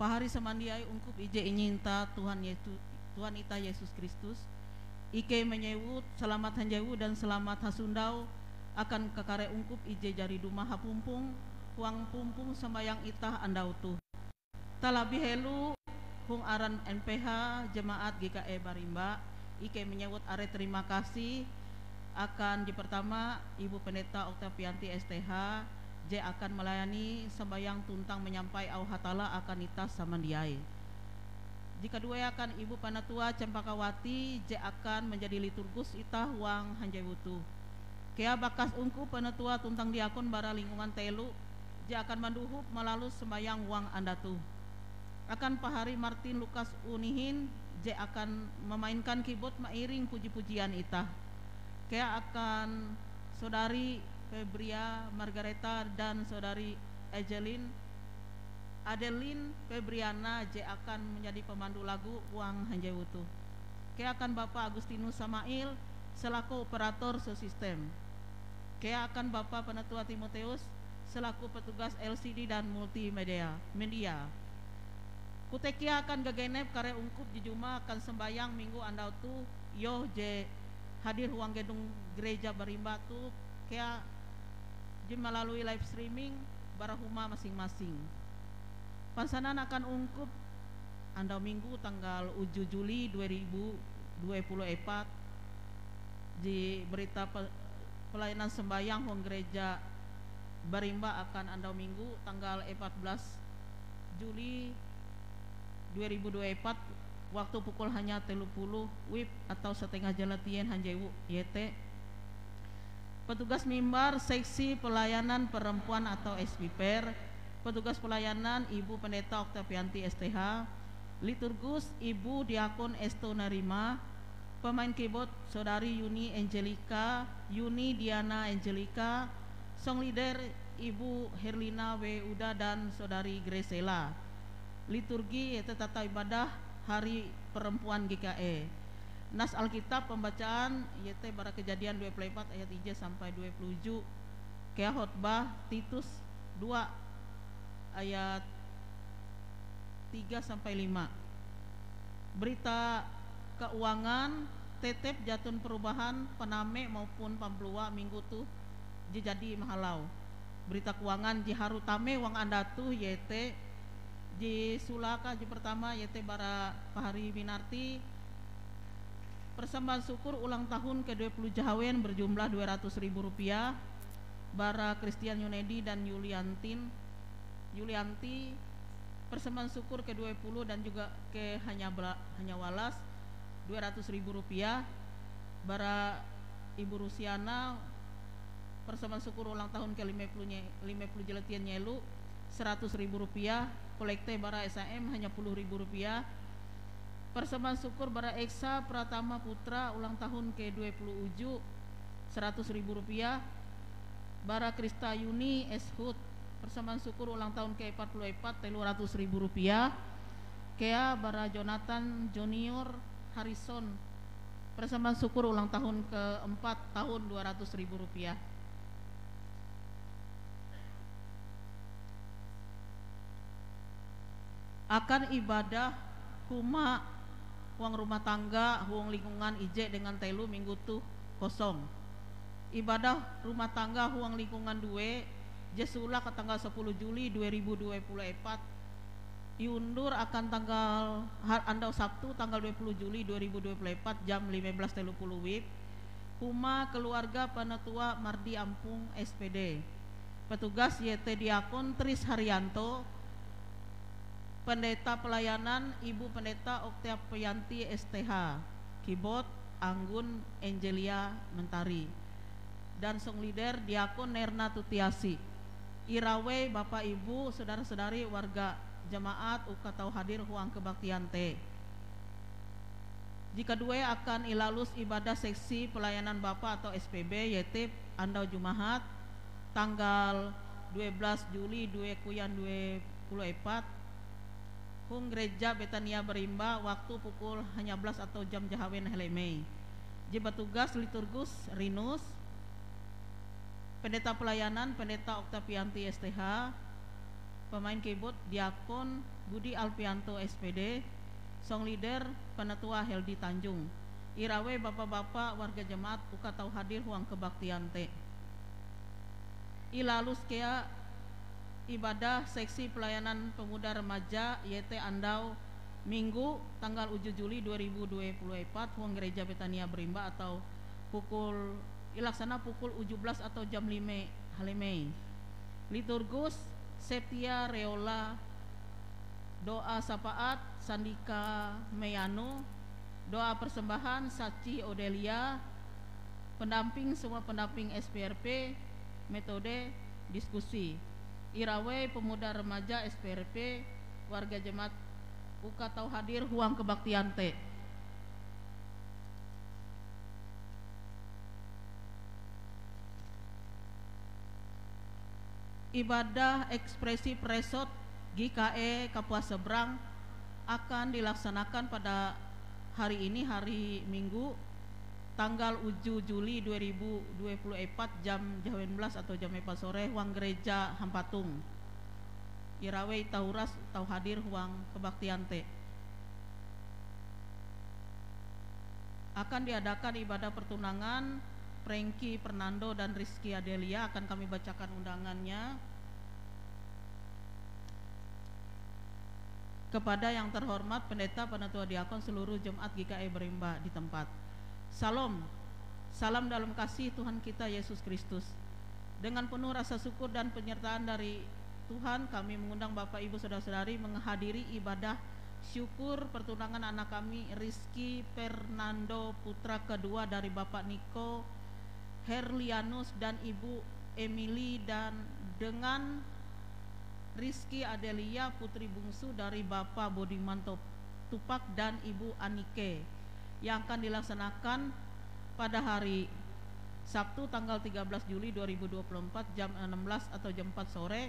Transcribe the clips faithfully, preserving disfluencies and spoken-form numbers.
Pahari samandiai ungkup ije inyinta Tuhan Yesus, Tuhan itah Yesus Kristus, ikei manyewut salamat hanjewu dan salamat hasondau akan kakare ungkup ije jari dumah hapumpong huang pumpong sambayang itah andau toh. Talabih helo hong aran N P H Jemaat G K E Barimba, ikei manyewut are terima kasih akan je pertama Ibu Pendeta Oktavianti S T H je akan melayani sambayang tuntang manyampai auh Hatalla akan itah samandiai. Je kaduee akan Ibu Panatua Cempakawati je akan manjadi liturgus itah huang hanjewu toh. Kea bakas ungkup panatua tuntang diakon bara lingkungan telo je akan mandohop malalus sambayang huang andau toh. Akan pahari Martin Lukas Unihin je akan mamainkan kibot mairing puji-pujian itah. Kea akan Saudari Febria Margareta dan Saudari Ejelin Adelin Febriana je akan manjadi pemandu lagu huang hanjewu toh. Kea akan Bapa Agustinus Samail selaku operator sound system. Kea akan Bapa Penatua Timoteus selaku petugas L C D dan multimedia. Media. Kote kea akan gagenep kare ungkup je juma akan sambayang minggu andau toh, iyoh je hadir huang gedung Gereja Barimba toh kea je malalui live streaming bara huma masing-masing. Pansanan akan ungkup andau minggu tanggal uju Juli dua ribu dua puluh empat, je berita pe-, pelayanan sembahyang huang gereja Barimba akan andau minggu tanggal empat belas Juli dua ribu dua puluh empat, waktu pukul hanya telu puluh wib atau setengah jalatien hanjewu, iete petugas mimbar Seksi Pelayanan Perempuan atau S P P R, petugas pelayanan Ibu Pendeta Oktavianti S T H, liturgus Ibu Diakon Esto Narima, pemain keyboard Saudari Yuni Angelika, Yuni Diana Angelika, song leader Ibu Herlina W Uda dan Saudari Gresela. Liturgi iete tata ibadah Hari Perempuan G K E. Nas Alkitab pembacaan iete bara Kejadian dua puluh empat ayat ije sampai dua puluh uju, kea khotbah Titus dua ayat tiga sampai lima. Berita keuangan tetep jaton perubahan paname maupun pambelua minggu toh je jadi mahalau. Berita keuangan je harus tame huang andau toh iete je sulaka je pertama iete bara pahari Winarti, persembahan syukur ulang tahun kedua puluh jahawen berjumlah dua ratus ribu rupiah bara Christian Yunedi dan Yuliantin, Yulianti, persembahan syukur kedua puluh dan juga ke hanya bela-, hanya walas dua ratus ribu rupiah bara Ibu Rusiana, persembahan syukur ulang tahun ke lima puluh nye-, lima puluh jalatien nyelo, seratus ribu rupiah, kolekte bara S A M hanya puluh ribu rupiah, persembahan syukur bara Eksa Pratama Putra ulang tahun ke dua puluh uju, seratus ribu rupiah, bara Krista Yuni Eshut, persembahan syukur ulang tahun ke empat puluh empat, telu ratus ribu rupiah, kea bara Jonathan Junior Harrison, persembahan syukur ulang tahun keempat tahun dua ratus ribu rupiah. Akan ibadah huma huang rumah tangga huang lingkungan ije dengan telo minggu toh kosong. Ibadah rumah tangga huang lingkungan due je sulak tanggal sepuluh Juli dua ribu dua puluh empat iundur akan tanggal ha-, andau Sabtu tanggal dua puluh Juli dua ribu dua puluh empat jam lima belas telu puluh wib huma keluarga Penatua Mardi Ampung S P D. Petugas iete Diakon Tris Haryanto, Pendeta Pelayanan Ibu Pendeta Oktavianti S T H, kibot Anggun Angelia Mentari, dan song leader Diakon Nerna Tutiasi. Irawei Bapa Ibu, saudara-saudari warga jemaat uka tau hadir huang kebaktian te. Jika due akan ilalus ibadah seksi pelayanan Bapa atau S P B, iete andau Jumahat, tanggal dua belas Juli due koyan due puluh empat, hong Gereja Betania Barimba, waktu pukul hanya belas atau jam jahawen helo mei. Je batugas liturgus Rinus, Pendeta Pelayanan, Pendeta Oktavianti S T H, Pemain keyboard, Diakon Budi Alfianto, S P D. Song leader, Penatua Heldi Tanjung. Irawei bapa-bapa warga jemaat uka tau hadir huang kebaktian te. Ilalus kea ibadah seksi pelayanan pemuda remaja, iete andau Minggu, tanggal uju Juli dua ribu dua puluh empat, huang Gereja Betania Berimba atau pukul, ilaksana pukul uju belas atau jam lime halimei. Liturgus, Septia Reola, doa sapaat, Sandika Meyano, doa persembahan, Saci Odelia, pendamping, semua pendamping S P R P, metode diskusi. Irawei pemuda remaja S P R P, warga jemaat uka tau hadir huang kebaktian te. Ibadah ekspresif Resort G K E Kapuas Seberang akan dilaksanakan pada hari ini, hari Minggu, tanggal uju Juli dua ribu dua puluh empat, jam jawen belas atau jam empat sore, huang Gereja Hampatung. Irawei tau uras tau hadir huang kebaktian te. Akan diadakan ibadah pertunangan Frankie Fernando dan Rizky Adelia. Akan kami bacakan undangannya. Kepada yang terhormat Pendeta, Penatua, Diakon, seluruh jemaat G K E Berimba di tempat. Salom. Salam dalam kasih Tuhan kita Yesus Kristus. Dengan penuh rasa syukur dan penyertaan dari Tuhan, kami mengundang Bapak, Ibu, Saudara-saudari menghadiri ibadah syukur pertunangan anak kami, Rizky Fernando, putra kedua dari Bapak Niko Herlianus dan Ibu Emily, dan dengan Rizky Adelia, putri bungsu dari Bapa Budiman Top-, Tupak dan Ibu Anike, yang akan dilaksanakan pada hari Sabtu, tanggal tiga belas Juli dua ribu dua puluh empat, jam enam belas atau jam empat sore.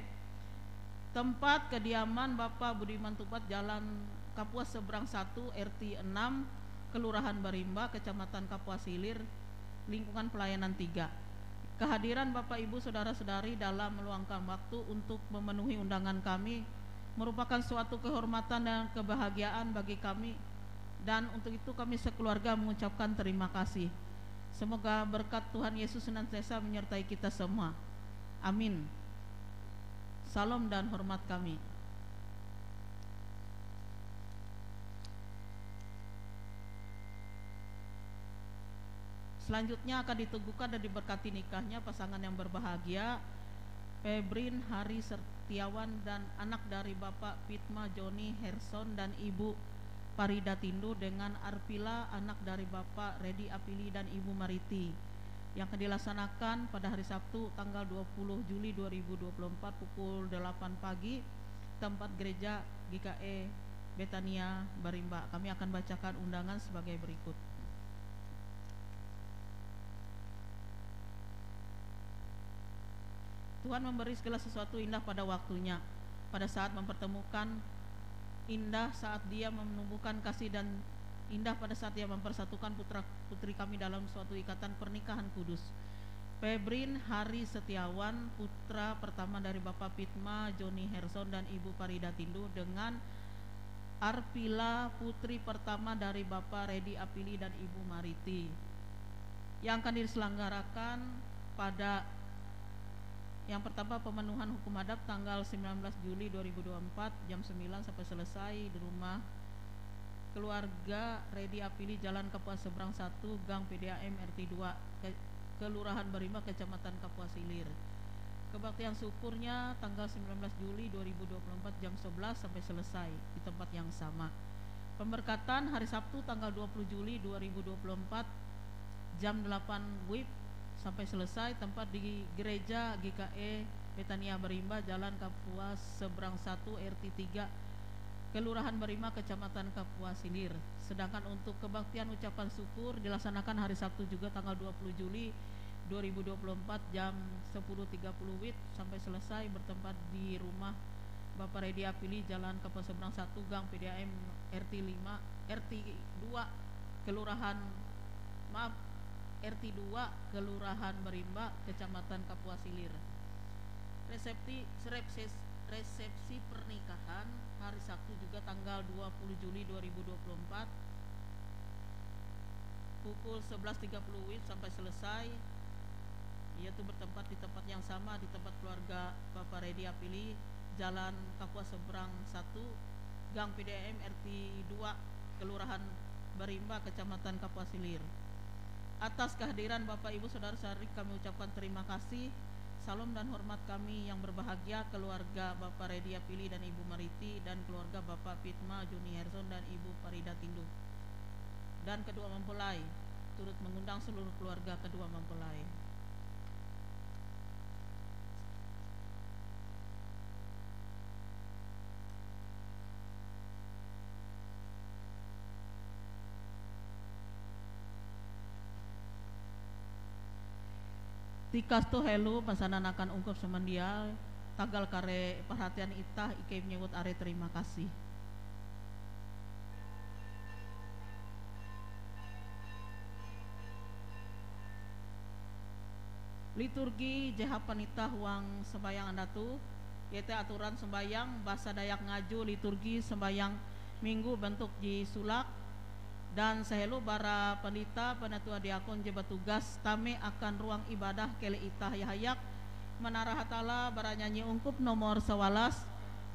Tempat kediaman Bapa Budiman Tupak, Jalan Kapuas Seberang satu, R T enam, Kelurahan Berimba, Kecamatan Kapuas Hilir, lingkungan pelayanan tiga. Kehadiran Bapak, Ibu, Saudara-saudari dalam meluangkan waktu untuk memenuhi undangan kami merupakan suatu kehormatan dan kebahagiaan bagi kami, dan untuk itu kami sekeluarga mengucapkan terima kasih. Semoga berkat Tuhan Yesus senantiasa menyertai kita semua. Amin. Salam dan hormat kami. Selanjutnya akan diteguhkan dan diberkati nikahnya pasangan yang berbahagia, Febrin Hari Setiawan dan anak dari Bapak Pitma Joni Herson dan Ibu Parida Tindu, dengan Arpila, anak dari Bapak Redi Apili dan Ibu Mariti, yang akan dilaksanakan pada hari Sabtu, tanggal dua puluh Juli dua ribu dua puluh empat, pukul delapan pagi, tempat Gereja G K E Betania Barimba. Kami akan bacakan undangan sebagai berikut. Tuhan memberi segala sesuatu indah pada waktunya. Pada saat mempertemukan, indah saat Dia menumbuhkan kasih, dan indah pada saat Dia mempersatukan putra-putri kami dalam suatu ikatan pernikahan kudus. Febrin Hari Setiawan, putra pertama dari Bapak Pitma Joni Herson dan Ibu Parida Tindu, dengan Arpila, putri pertama dari Bapak Redi Apili dan Ibu Mariti, yang akan diselenggarakan pada, yang pertama, pemenuhan hukum adat tanggal sembilan belas Juli dua ribu dua puluh empat, jam sembilan sampai selesai di rumah keluarga Redi Apili, Jalan Kapuas Seberang satu, Gang P D A M, R T dua, Ke-, Kelurahan Berimba, Kecamatan Kapuas Hilir. Kebaktian syukurnya tanggal sembilan belas Juli dua ribu dua puluh empat, jam sebelas sampai selesai di tempat yang sama. Pemberkatan hari Sabtu, tanggal dua puluh Juli dua ribu dua puluh empat, jam delapan W I B sampai selesai, tempat di Gereja G K E Betania Berimba, Jalan Kapuas Seberang satu, R T tiga, Kelurahan Berimba, Kecamatan Kapuas Hilir. Sedangkan untuk kebaktian ucapan syukur dilaksanakan hari Sabtu juga, tanggal dua puluh Juli dua ribu dua puluh empat, jam sepuluh tiga puluh W I B sampai selesai, bertempat di rumah Bapak Redi Apili, Jalan Kapuas Seberang satu, Gang P D A M, R T lima, R T dua, Kelurahan, maaf, R T dua, Kelurahan Berimba, Kecamatan Kapuas Hilir. Resepsi, resepsi, Resepsi pernikahan hari Sabtu juga tanggal dua puluh Juli dua ribu dua puluh empat, pukul sebelas tiga puluh W I B sampai selesai, yaitu bertempat di tempat yang sama, di tempat keluarga Bapak Redi Apili, Jalan Kapuas Seberang satu, Gang P D M R T dua, Kelurahan Barimba, Kecamatan Kapuas Hilir. Atas kehadiran Bapak, Ibu, Saudara-saudari, kami ucapkan terima kasih. Salam dan hormat kami yang berbahagia, keluarga Bapak Redi Apili dan Ibu Mariti, dan keluarga Bapak Pitma Juni Herson dan Ibu Farida Tinduh, dan kedua mempelai, turut mengundang seluruh keluarga kedua mempelai. Tikas toh helo pasanan akan ungkup samandiai, tagal kare perhatian itah, ikei manyewut are terima kasih. Liturgi je hapan itah huang sambayang andau toh, iete aturan sambayang basa Dayak Ngaju, liturgi sambayang Minggu bentuk je isulak, dan sahelo bara pandita, panatua, diakon je batugas tame akan ruang ibadah, keleh itah hayak-hayak manara Hatalla bara nyanyi ungkup nomor sawalas,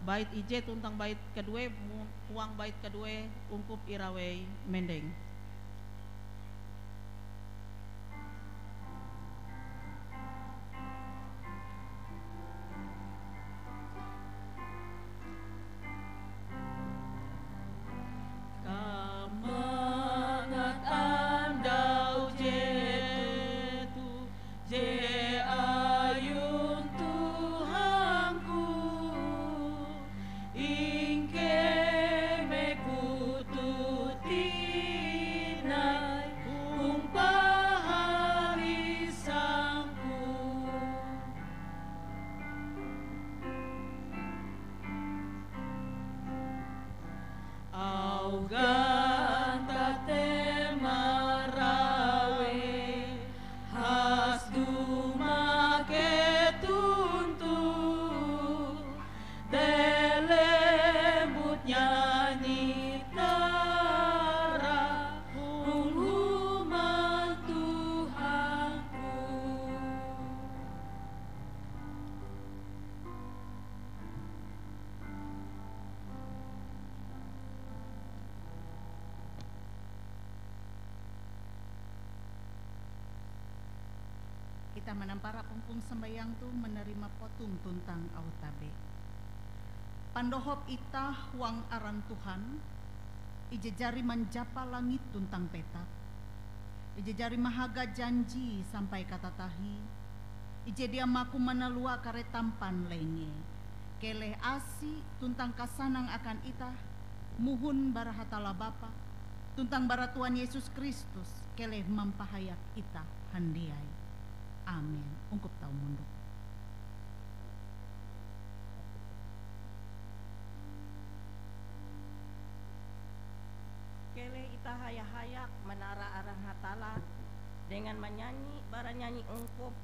bait ije tuntang bait kadue, mu-, huang bait kadue ungkup irawei mendeng. Kamangat andau jetoh je ayun Tuhanku, ingkemeku toh tinai hong pahalisangku. Auh ganta te marawe, has dumah keton toh, te lembut nyanyi tara hong human Tuhanku. Kita manampara pumpong sambayang toh manarima potong tuntang auh tabe. Pandohop itah huang aran Tuhan, ije jari manjapa langit tuntang petak, ije jari mahaga janji sampai katatahie, ije dia maku manalua kare tampan lenge. Keleh asi tuntang kasanang akan itah mohon bara Hatalla Bapa tuntang bara Tuhan Yesus Kristus, keleh mampahayak itah handiai. Amen. Ungkup tau mondok. Keleh itah haya-hayak manara aran Hatalla dengan manyanyi bara nyanyi ungkup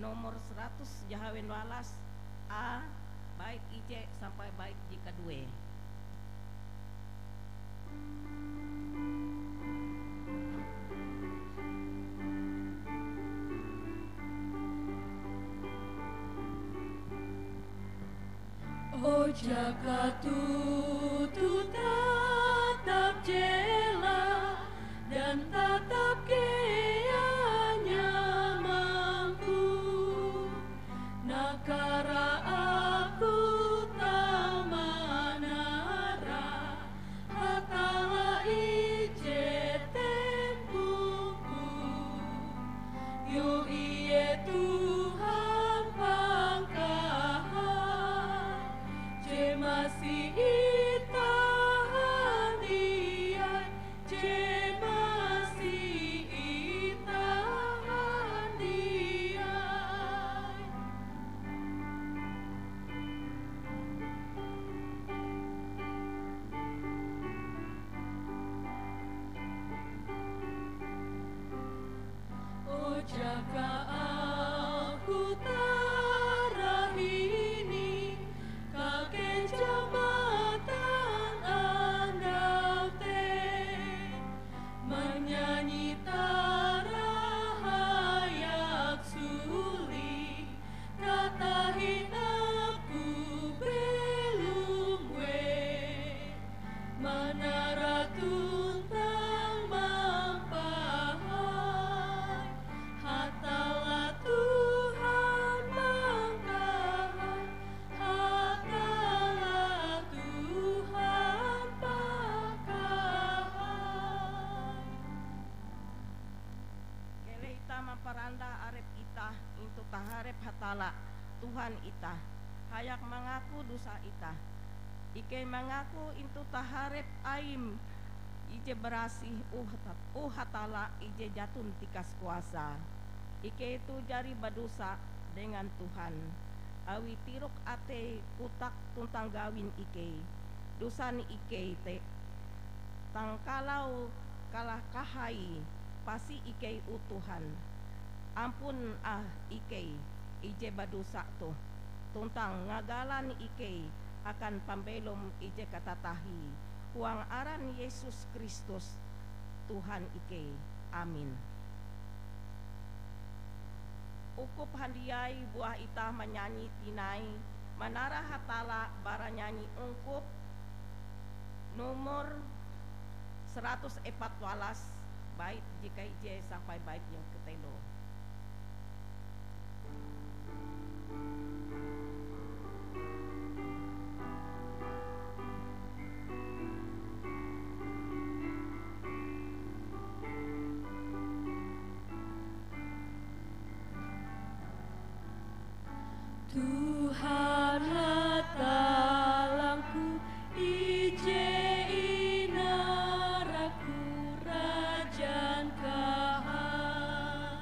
nomor seratus jahawen walas A, bait ije sampai bait je kadue. O, jaka toto tatap jela dan tatap kea nyamangku. Nakara aku tau manara Hatalla ije tempoku, yo Ie Tuhan pangkahai, je masi itah handiai parandau arep itah intu taharep Hatalla Tuhan itah, hayak mangaku dosa itah. Ikei mangaku intu taharep Aim ije barasih, oh Hat-, oh Hatalla ije jaton tikas kuasa. Ikei toh jari badosa dengan Tuhan, awi tirok atei kotak tuntang gawin ikei. Dosan ikei te tangkalau kalah kahai pasi ikei, o Tuhan. Ampun ah ikei ije badosa toh, tuntang ngagalan ikei akan pambelom ije katatahie, huang aran Yesus Kristus, Tuhan ikei. Amin. Ungkup handiai buah itah manyanyi tinai manara Hatalla bara nyanyi ungkup nomor seratus epat walas, bait je kaije sampai bait yang ketelo. Tuhan Hatallangku, ije inaraku rajan kahai.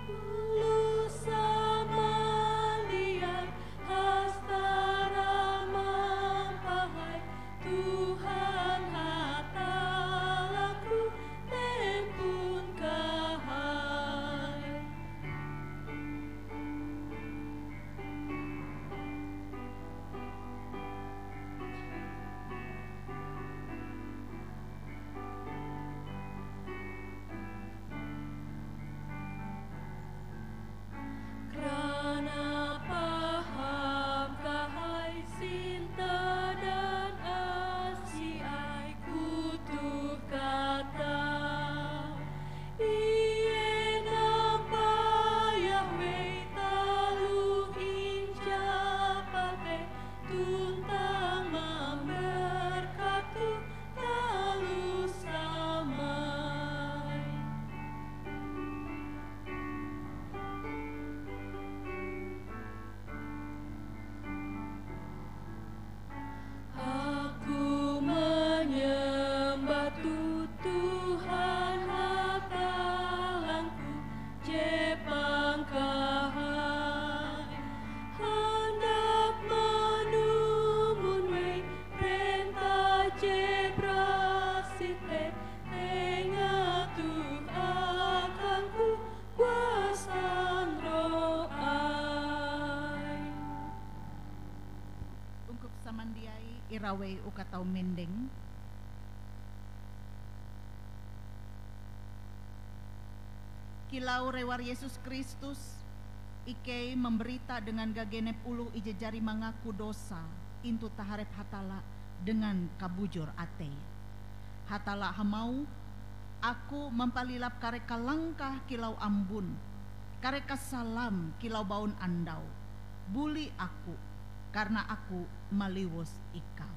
Buluh samandiai hastara mampahai, Tuhan Hatallangku, tempon kahai. Krana paham kahai, sinta dan asi aiku toh kata. Ie nampayah wei taloh injapa te, tuntang mamberkat toh taloh samai. Aku manyembah toh Tuhan Hatallangku je pangkahai, handak manumon wei prentah je barasih te, tenga toh akangku kuasan Roh Aim. Ungkup samandiai irawei uka tau mendeng. Kilau rewar Yesus Kristus, ikei mambarita dengan gagenep oloh ije jari mangaku dosa intu taharep Hatalla dengan kabujur atei. Hatalla hamauh, "Aku mampalilap kare kalangkah kilau ambun, kare kasalam kilau baun andau. Buli aku, karna aku maliwus ikau."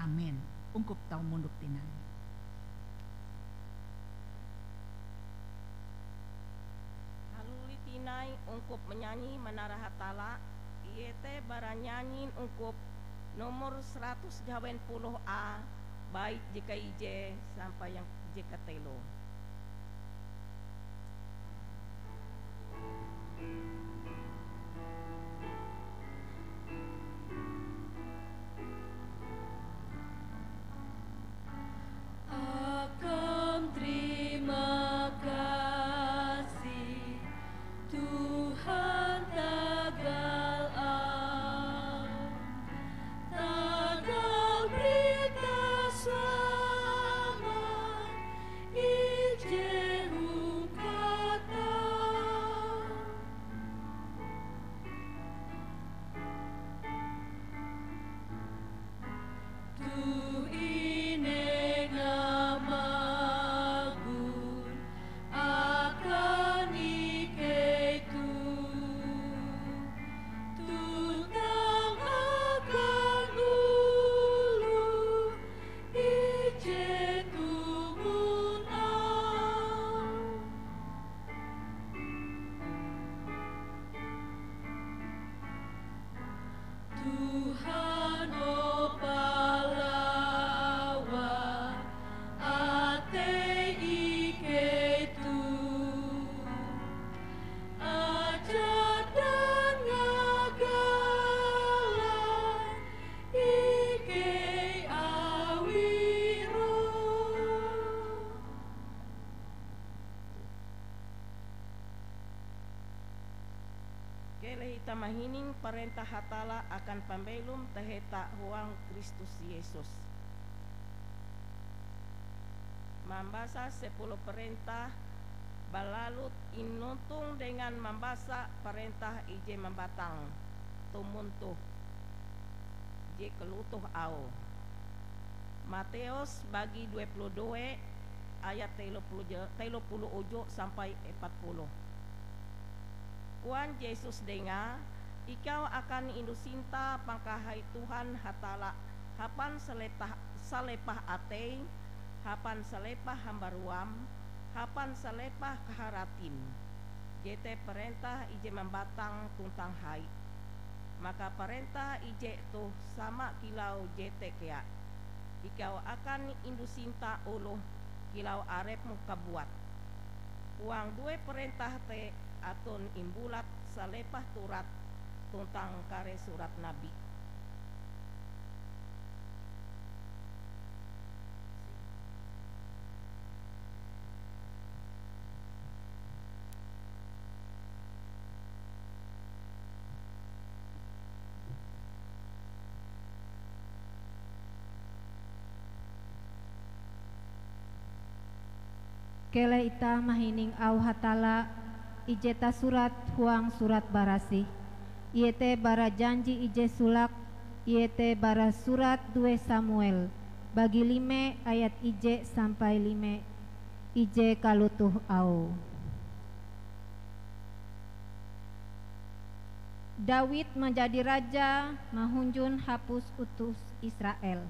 Amen. Ungkup tau mondok tinai. Haluli tinai ungkup manyanyi manara Hatalla, iete bara nyanyin ungkup nomor seratus jawen puluh A, bait je kaije sampai yang je katelo. Akam terima kasih, Tuhan tagal am, tagal barita selamat. Keleh itah mahining parentah Hatalla akan pambelom taheta huang Kristus Yesus. Mambasa sepuluh parentah, balalu inotong dengan mambasa parentah ije mambatang, tumon toh je kalotoh auhe. Matius bagi dua puluh dua ayat telo puluh je-, telo puluh uju sampai epat puluh. Koan Yesus dengae, "Ikau akan indu sinta pangkahai Tuhan Hatalla hapan saletah-, salepah atei, hapan salepah hambaruam, hapan salepah kaharatim." Jete parentah ije mambatang tuntang hai. Maka parentah ije toh sama kilau jete kea, "Ikau akan indu sinta oloh kilau arepmu kabuat." Huang due parentah te aton imbulat salepah Taurat tuntang kare surat nabi. Keleh itah mahining auh Hatalla ije tasurat huang Surat Barasih, iete bara janji ije solake, iete bara surat due Samuel, bagi lime ayat ije sampai lime ije kalotoh auhe. Dawid manjadi raja mahunjun hapus utus Israel.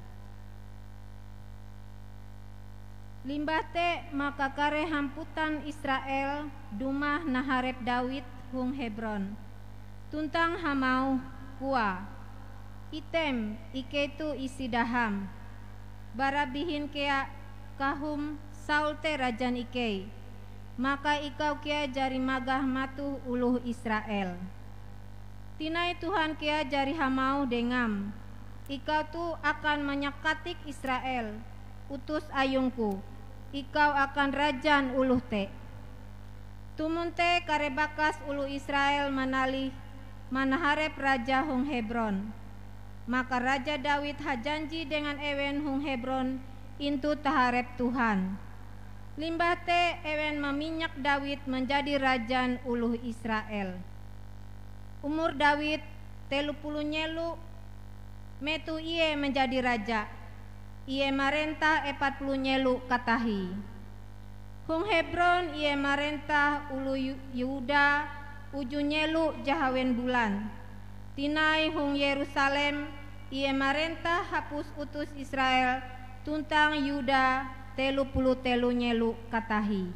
Limbah te maka kare hamputan Israel dumah naharep Dawid hong Hebron, tuntang hamauh, koae, "Item ikei toh isi daham. Bara bihin kea kahum Saul te rajan ikei, maka ikau kea jari magah matoh oloh Israel." Tinai Tuhan kea jari hamauh dengam, "Ikau toh akan manyakatik Israel, utus ayung-Ku. Ikau akan rajan oloh te." Tumon te kare bakas oloh Israel manalih manaharep raja hong Hebron. Maka Raja Dawid hajanji dengan ewen hong Hebron intu taharep Tuhan. Limbah te ewen maminyak Dawid manjadi rajan oloh Israel. Umur Dawid telo puluh nyelo metoh ie manjadi raja. Ie marentah epat puluh nyelo katahie. Hong Hebron ie marentah oloh Yu-, Yehuda uju nyelo jahawen bulan. Tinai hong Yerusalem ie marentah hapus utus Israel tuntang Yuda telo puluh telo nyelo katahie.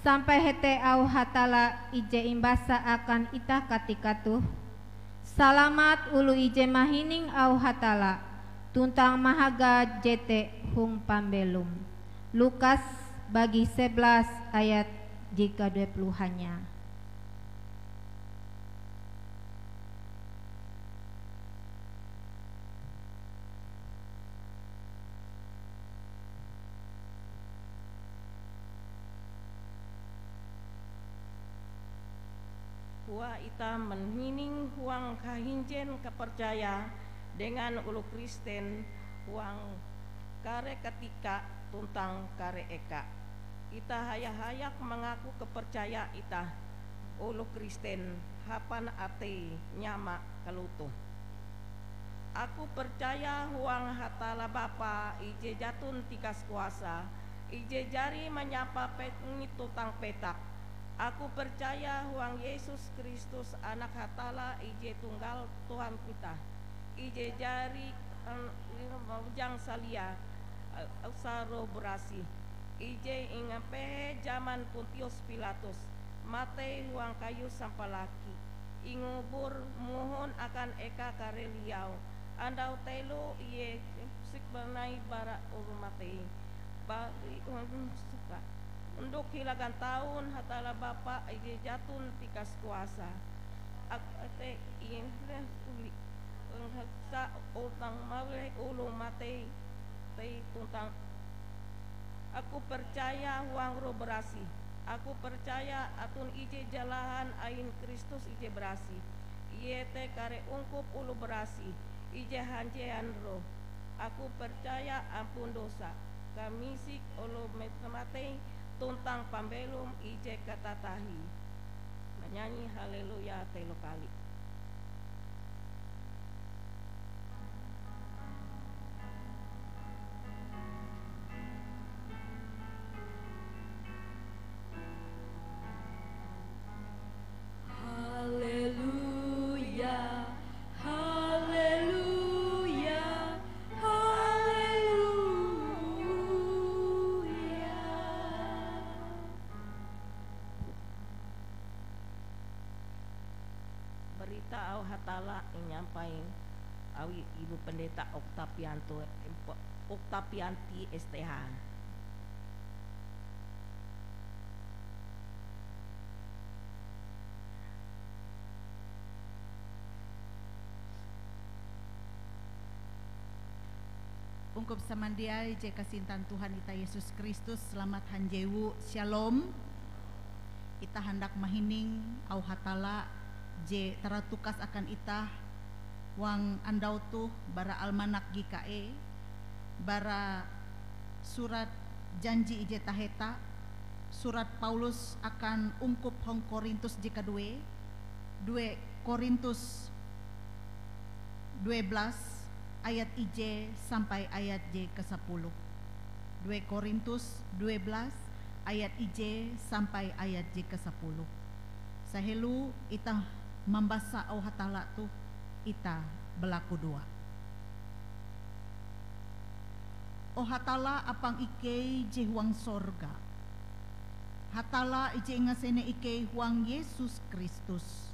Sampai hete auh Hatalla ije imbasa akan itah katika toh, "Salamat oloh ije mahining auh Hatalla, tuntang mahaga jete hong pambelom." Lukas bagi sebelas ayat jika dua puluh hanya. Koae itah mahining huang kahinjen kapercaya dengan oloh Kristen huang kare katika tuntang kare eka. Itah haya-hayak mangaku kapercaya itah oloh Kristen hapan atei nyama kalotoh. Aku percaya huang Hatalla Bapa ije jaton tikas kuasa, ije jari manyapa pengit tuntang petak. Aku percaya huang Yesus Kristus, Anak Hatalla ije tunggal Tuhan kitah, ije jari, em, maujang salia, eh, usaha Roh Barasih, ije ingapehe jaman Pontius Pilatus, matei huang kayu sampalaki, ingubur, mohon akan eka kareh liau. Andau telo ie pusik banai bara oloh matei. Bari, undok hila gantaun Hatalla Bapa ije jaton tikas kuasa. Ak-, te ie tuli pangaksa tuntang mawei oloh matei, tei tuntang aku percaya huang Roh Barasih, Aku percaya aton ije jalahan ain Kristus ije barasih, iete kare ungkup oloh barasih ije hanjean roh. Aku percaya ampun dosa, kamisik oloh matei, tuntang pambelom ije katatahie. Manyanyi haleluya telo kali. Haleluya, haleluya, haleluya. Barita auh Hatalla inyampai awi Ibu Pendeta Oktavianto, Oktavianti S T H. Ungkup samandiai je kasintan Tuhan itah Yesus Kristus, selamat hanjewu. Shalom. Itah handak mahining auh Hatalla je taratukas akan itah huang andau toh bara almanak G K E, bara surat Janji Ije Taheta, surat Paulus akan ungkup hong Korintus je kaduee, due Korintus due belas ayat ije sampai ayat je kasapuluh. Due Korintus due belas ayat ije sampai ayat je kasapuluh. Sahelo itah mambasa auh Hatalla toh, itah balakudoa. O Hatalla apang ikei je huang sorga, Hatalla ije ingasene ikei huang Yesus Kristus.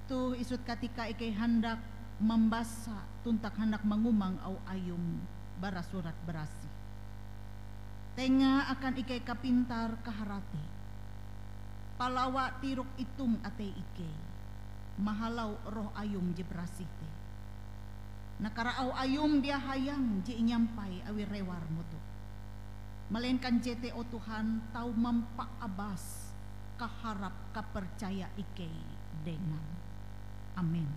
Toh isut katika ikei handak mambasa tuntang handak mangumang auh Ayum bara Surat Barasih. Tenga akan ikei kapintar-kaharati. Palawa tirok itong atei ikei mahalau Roh Ayum je barasih te. Nakara auh Ayum dia hayang je inyampai awi rewar-Mu toh. Melainkan jete, o Tuhan, tau mampaabas kaharap kapercaya ikei dengan. Amen.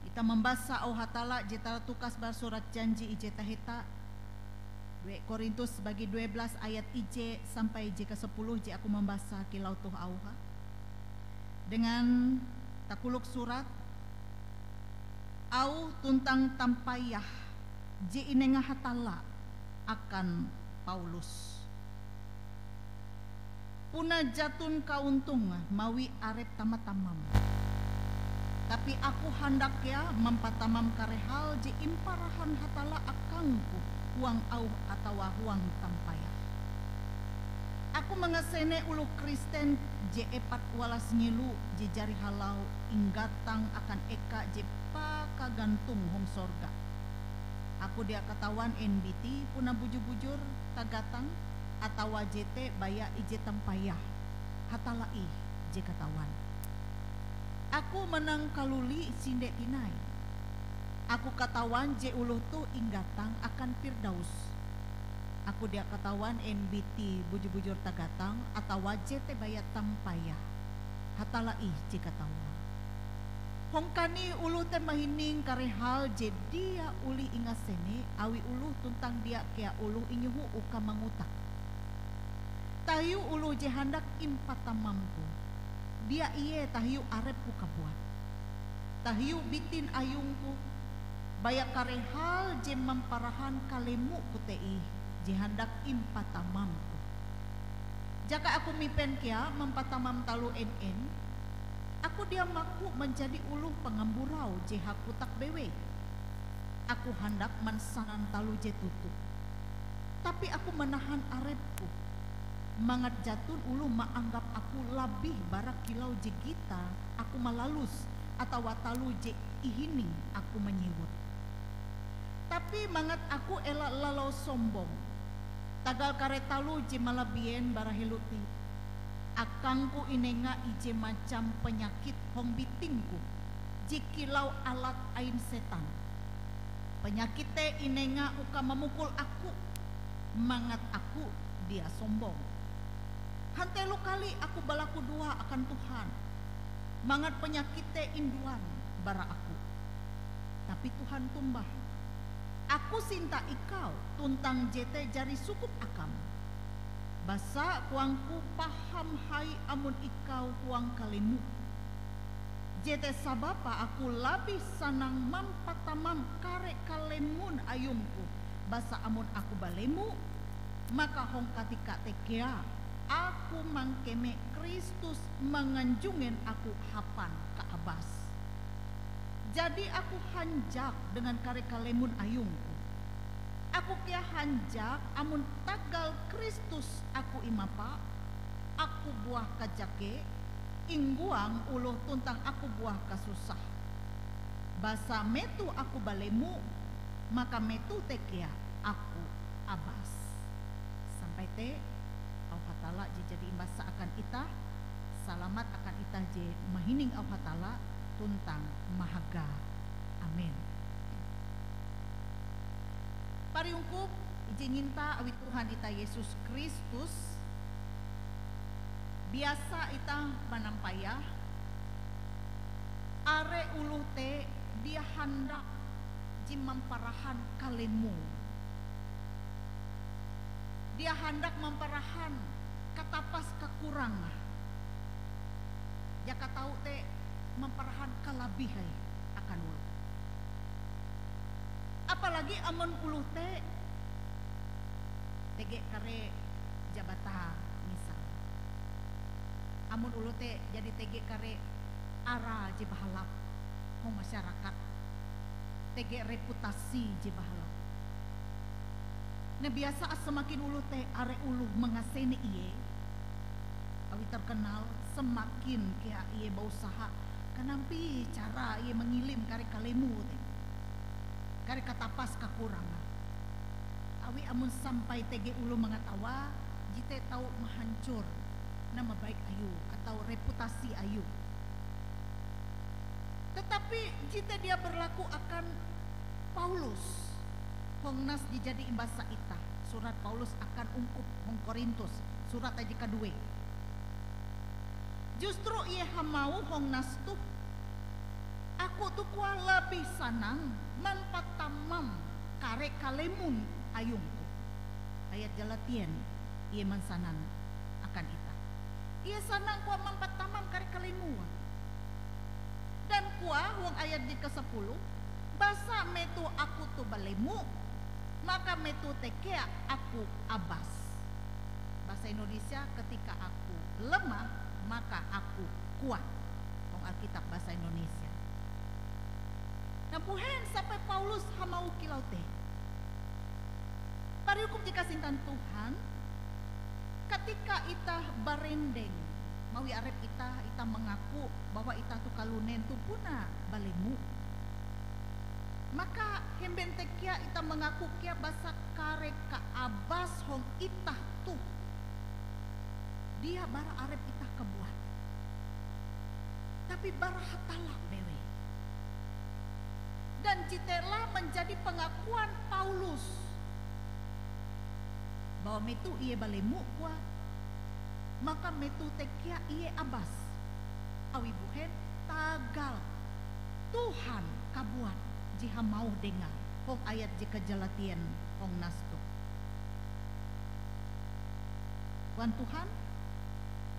Itah mambasa auh Hatalla je taratukas bara Surat Janji Ije Taheta, due Korintus bagi due belas ayat ije sampai je kasapuluh je aku mambasa kilau toh auhe. Dengan takolok surat, auh tuntang tampayah je inenga Hatalla akan Paulus. Puna jaton kauntonge mawi arep tama-tamam. Tapi aku handak kea mampatamam kare hal je imparahan Hatalla akangku huang auh atawa huang tampayah. Aku mangasene oloh Kristen je epat walas nyelo je jari halau inggatang akan eka je pakagantung hong sorga. Aku dia katawan en bitie puna bujur-bujur tagatang atawa jete baya ije tampayah. Hatalla ih je katawan. Aku manang kaluli sinde tinai. Aku katawan je oloh toh inggatang akan Pirdaus. Aku dia katawan en bitie bujur-bujur tagatang atawa jete baya tampayah. Hatalla ih je katawan. Hong kanih oloh te mahining kare hal je dia olih ingasene awi oloh tuntang dia kea oloh inyoho uka mangotak. Tahiu oloh je handak impatamamku, dia ie tahiu arepku kabuat. Tahiu bitin ayungku, baya kare hal je mamparahan kalemoku te ih je handak impatamamku. Jaka aku mipen kea mampatamam taloh en-en, aku dia maku manjadi oloh pangamburau je hakotak bewei. Aku handak mansanan taloh je toto. Tapi aku manahan arepku, mangat jaton oloh maanggap aku labih bara kilau je gitan aku malalus atawa taloh je ihining aku manyewut. Tapi mangat aku ela lalau sombong, tagal kare taloh je malabien bara helo te, akangku inenga ije macam panyakit hong bitingku je kilau alat ain setan. Panyakit te inenga uka mamukul aku, mangat aku dia sombong. Hantelo kali aku balakudoa akan Tuhan, mangat panyakit te induan bara aku. Tapi Tuhan tombah, "Aku sinta ikau, tuntang jete jari sukup akam. Basa koangku, paham hai amon ikau huang kalemo. Jete sababe aku labih sanang mampatamam kare kalemon ayungku, basa amon aku balemo, maka hong katika te kea aku mangkeme Kristus manganjungen aku hapan kaabas. Jadi aku hanjak dengan kare kalemon ayungku. Aku kea hanjak amon tagal Kristus aku imapa, aku buah kajake, inggoang oloh tuntang aku buah kasusah. Basa metoh aku balemo, maka metoh te kea aku abas." Sampai te auh Hatalla je jadi imbasa akan itah. Salamat akan itah je mahining auh Hatalla tuntang mahaga. Amin. Pariungkup ije nyinta awi Tuhan itah Yesus Kristus, biasa itah manampayah, are oloh te dia handak je mamparahan kalemo. Dia handak mamparahan katapas kakurang. Jaka tau te mamparahan kalabih hai akan oloh. Apalagi amon oloh te tege kare jabatan, misal. Amon oloh te jadi tege kare ara je bahalap hong masyarakat, tege reputasi je bahalap. Nah, biasa semakin oloh te are oloh mangasene ie, awi terkenal, semakin kea ie bausaha kanampie cara ie mangilim kare kalemo te, kare katapas kakurangan. Awi amon sampai tege oloh mangatawae, jete tau mahancor nama baik ayue atawa reputasi ayue. Tetapi jete dia berlaku akan Paulus hong nas je jadi imbasa itah, surat Paulus akan ungkup hong Korintus, surat aje kadue. Justru ie hamauh hong nas toh, "Aku toh," koae, "labih sanang mampatamam kare kalemon ayungku." Ayat jalatien ie mansanan akan itah. Ie sanang koae mampatamam kare kalemoe. Dan koae huang ayat je kasapuluh, "Basa metoh aku toh balemo, maka metoh te kea aku abas." Bahasa Indonesia, "Ketika aku lemah, maka aku kuat." Hong Alkitab bahasa Indonesia. Nah, mbuhen sampai Paulus hamauh kilau te? Parihukum je kasintan Tuhan, katika itah barendeng mawi arep itah, itah mangaku bahwa itah toh kalunen toh puna balemo. Maka hemben te kea itah mangaku kea basa kare kaabas hong itah toh dia bara arep itah kabuat, tapi bara Hatalla bewei. Dan jete lah manjadi pangakuan Paulus bahwa metoh ie balemo koae, maka metoh te kea ie abas. Awi mbuhen? Tagal Tuhan kabuat je hamauh dengae hong ayat je kajalatien hong nas toh. Koan Tuhan,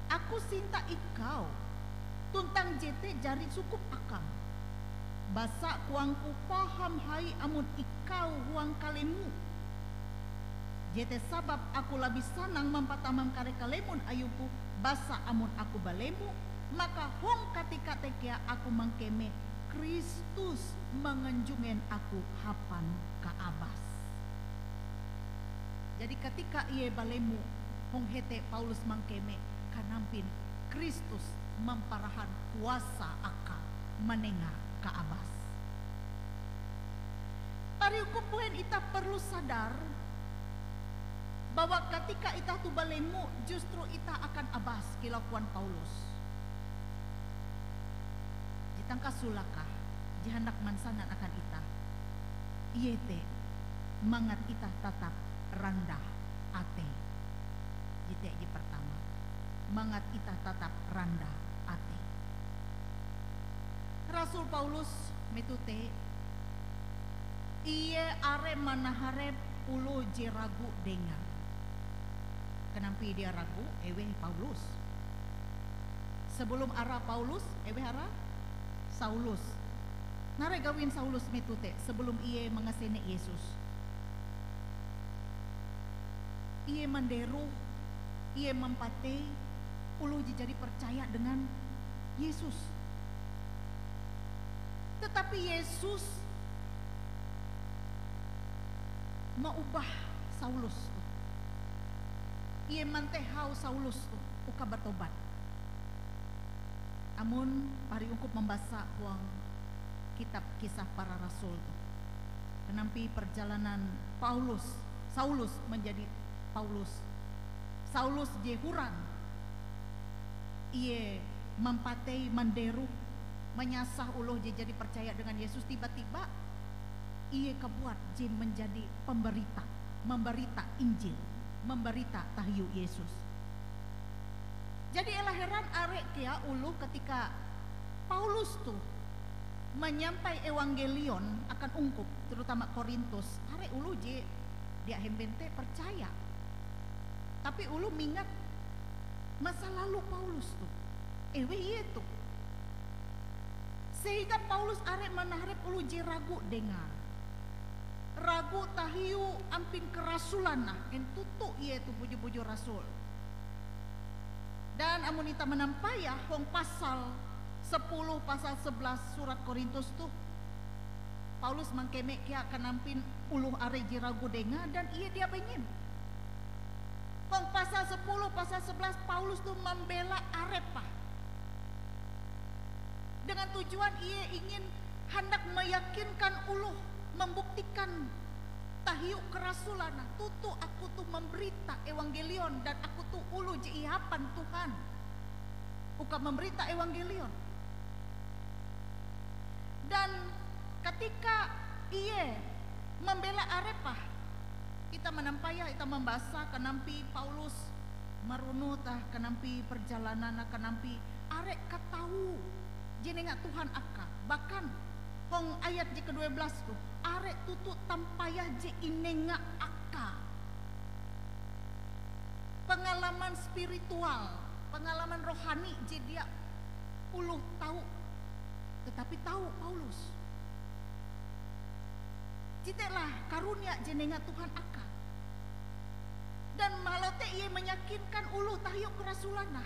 "Aku sinta ikau, tuntang jete jari sukup akam. Basa koangku, paham hai amon ikau huang kalemo. Jete sababe aku labih sanang mampatamam kare kalemon ayungku, basa amon aku balemo, maka hong katika te kea aku mangkeme Kristus manganjungen aku hapan kaabas." Jadi katika ie balemo hong hete Paulus mangkeme, kanampin Kristus mamparahan kuasa akae manenga kaabas. Parihukum, mbuhen itah perlu sadar bahwa katika itah toh balemo, justru itah akan abas, kilau koan Paulus. Jitangka sulakah je handak mansanan akan itah, iete mangat itah tatap randah atei. mangat itah tatap randah atei. Rasul Paulus metoh te, ie are manaharep oloh je ragu dengae. Kenampi dia ragu? Eweh Paulus. Sebelum ara Paulus, eweh ara? Saulus. Narai gawin Saulus metoh te sebelum ie mangasene Yesus? Ie manderoh, ie mampatei oloh je jadi percaya dengan Yesus. Tetapi Yesus maubah Saulus toh. Ie mantehau Saulus toh uka batobat. Amon pari ungkup mambasa huang kitab Kisah Para Rasul toh, kenampi perjalanan Paulus, Saulus menjadi Paulus. Saulus je horan, ie mampatei, manderoh, manyasah oloh je jadi percaya dengan Yesus, tiba-tiba ie kabuat je menjadi pemberita, memberita Injil, memberita tahiu Yesus. Jadi ela heran are kea oloh ketika Paulus toh manyampai ewangelion akan ungkup, terutama Korintus, are oloh je dia hemben te percaya. Tapi oloh mingat masa lalu Paulus toh. Eweh ie toh. Sehingga Paulus are manaharep oloh je ragu dengae. Ragu tahiu ampin kerasulan nah, en toto ie toh bujur-bujur rasul. Dan amon itah manampayah hong pasal sepuluh, pasal sebelas surat Korintus toh, Paulus mangkeme kea kanampin oloh are je ragu dengae dan ie dia benyem. Hong pasal sepuluh, pasal sebelas, Paulus toh mambela arepe dengan tujuan ie ingin handak meyakinkan oloh, membuktikan tahiu kerasulan nah, toto aku toh mambarita ewangelion dan aku toh oloh je ihapan Tuhan uka mambarita ewangelion. Dan katika ie mambela arepe, itah manampayah, itah mambasa kanampie Paulus marunoh tah kanampie perjalananne, kanampie are katau je inenga Tuhan akae. Bahkan hong ayat je kedue belas toh, are toto tampayah je inenga akae. Pengalaman spiritual, pengalaman rohani je dia oloh tau, tetapi tau Paulus. Jitelah karunia je inenga Tuhan akae. Dan mahalau te ie meyakinkan oloh tahiu kerasulanne,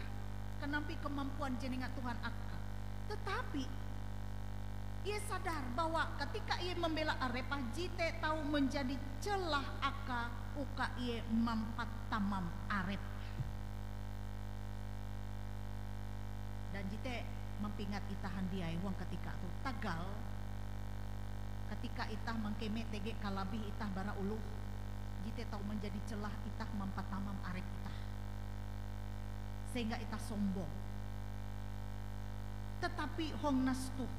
kanampie kemampuan je inenga Tuhan akae. Tetapi ie sadar bahwa katika ie mambela arepe, jite tau manjadi celah akae uka ie mampatamam arepe. Dan jite mampingat itah handiai huang katika toh. Tagal, katika itah mangkeme tege kalabih itah bara oloh, jite tau manjadi celah itah mampatamam arep itah, sehingga itah sombong. Tetapi hong nas toh,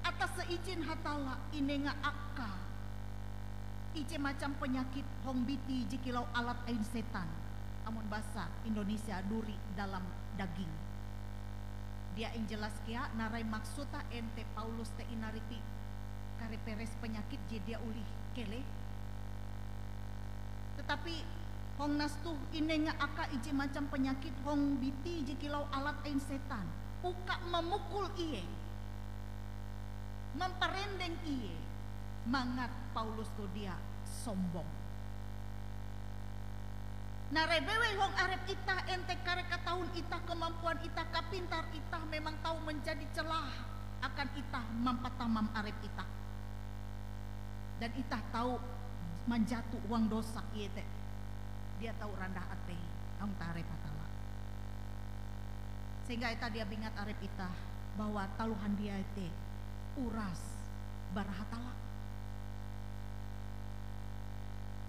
atas seijin Hatalla inenga akae ije macam penyakit hong biti je kilau alat ain setan. Amon basa Indonesia, duri dalam daging. Dia injelas kea narai maksudte en te Paulus te inariti kare peres penyakit je dia olih keleh. Tetapi hong nas toh inenga akae ije macam penyakit hong biti je kilau alat ain setan uka mamukul ie, mamparendeng ie, mangat Paulus toh dia sombong. Narai bewei hong arep itah, en te kare kataun itah, kemampuan itah, kapintar itah memang tau manjadi celah akan itah mampatamam arep itah. Dan itah tau manjato huang dosa, iete dia tau randah atei hong taharep Hatalla. Sehingga itah dia bingat arep itah bahwa taloh handiai te uras bara Hatalla.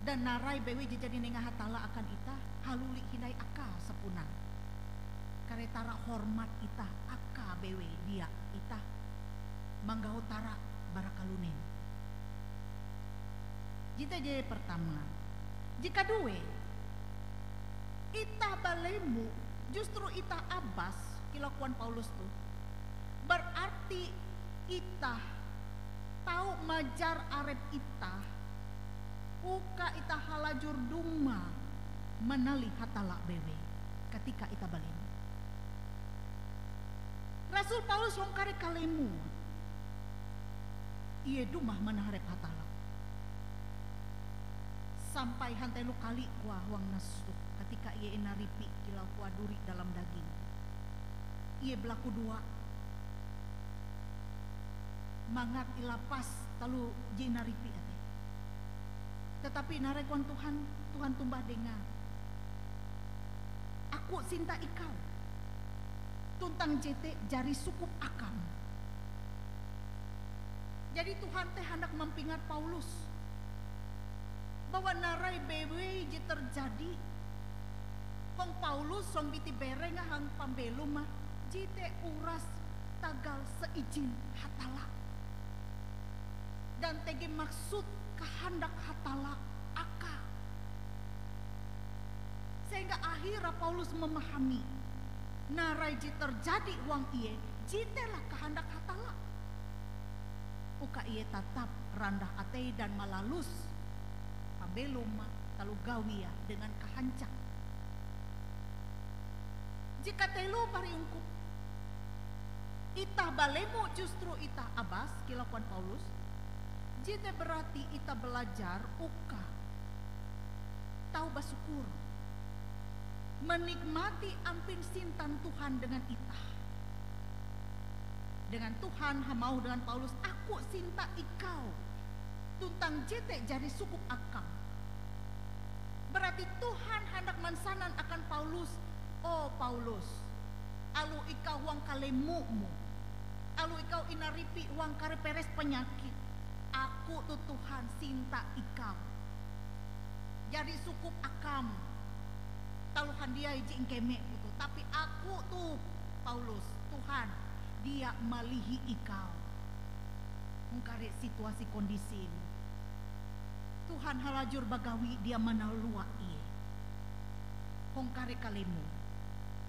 Dan narai bewei je jadi inenga Hatalla akan itah, haluli hindai akae sapunan. Kare tara hormat itah akae bewei dia itah manggau tara bara kalunen. Jete je pertama. Je kadue, Itah balemo, justru itah abas, kilau koan Paulus toh. Berarti itah tau majar arep itah uka itah halajur dumah manalih Hatalla bewei katika itah balemo. Rasul Paulus hong kare kalemo, ie dumah manaharep Hatalla. Sampai hantelo kali koae huang nas toh katika ie inaripi kilau koae duri dalam daging. Ie balakudoa mangat ilapas taloh je inaripi ateie. Tetapi narai koan Tuhan, Tuhan tombah dengae, "Aku sinta ikau, tuntang jete jari sukup akam." Jadi Tuhan te handak mampingat Paulus bahwa narai bewei je terjadi hong Paulus hong biti bereng hang pambelom ah, jete uras tagal seijin Hatalla. Dan tege maksud kahandak Hatalla akae. Sehingga akhirnya Paulus memahami, narai je terjadi huang ie, jete lah kahandak Hatalla. Uka ie tatap randah atei dan malalus pambelom taloh gawie dengan kahanjak. Jika telo pariungkup, itah balemo justru itah abas, kilau koan Paulus, jete berarti itah belajar uka tau basyukur, menikmati ampin sintan Tuhan dengan itah. Dengan Tuhan hamauh dengan Paulus, "Aku sinta ikau, tuntang jete jari sukup akam." Berarti Tuhan handak mansanan akan Paulus, "O Paulus, aloh ikau huang kalemomu, aloh ikau inaripi huang kare peres panyakit, aku toh Tuhan sinta ikau. Jari sukup akam taloh handiai je ingkeme," kotoh. "Tapi aku toh, Paulus, Tuhan dia malihi ikau hong kare situasi kondisimu." Tuhan halajur bagawi dia manalua ie hong kare kalemo.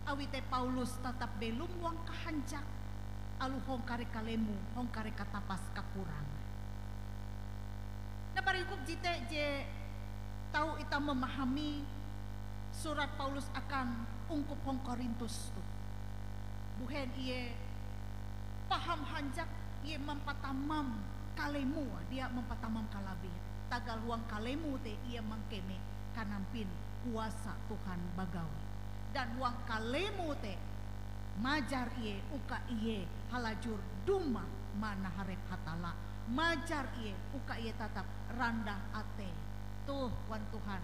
Awi te Paulus tatap belom huang kahanjak, aloh hong kare kalemo, hong kare katapas kakurang. Nah, pariungkup jete je tau itah memahami surat Paulus akan ungkup hong Korintus toh. Buhen ie paham hanjak ie mampatamam kalemo, dia mampatamam kalabih. Tagal huang kalemo te ie mangkeme kanampin kuasa Tuhan bagawi. Dan huang kalemo te majar ie uka ie halajur dumah manaharep Hatalla. Majar ie uka ie tatap randah atei. Toh, koan Tuhan,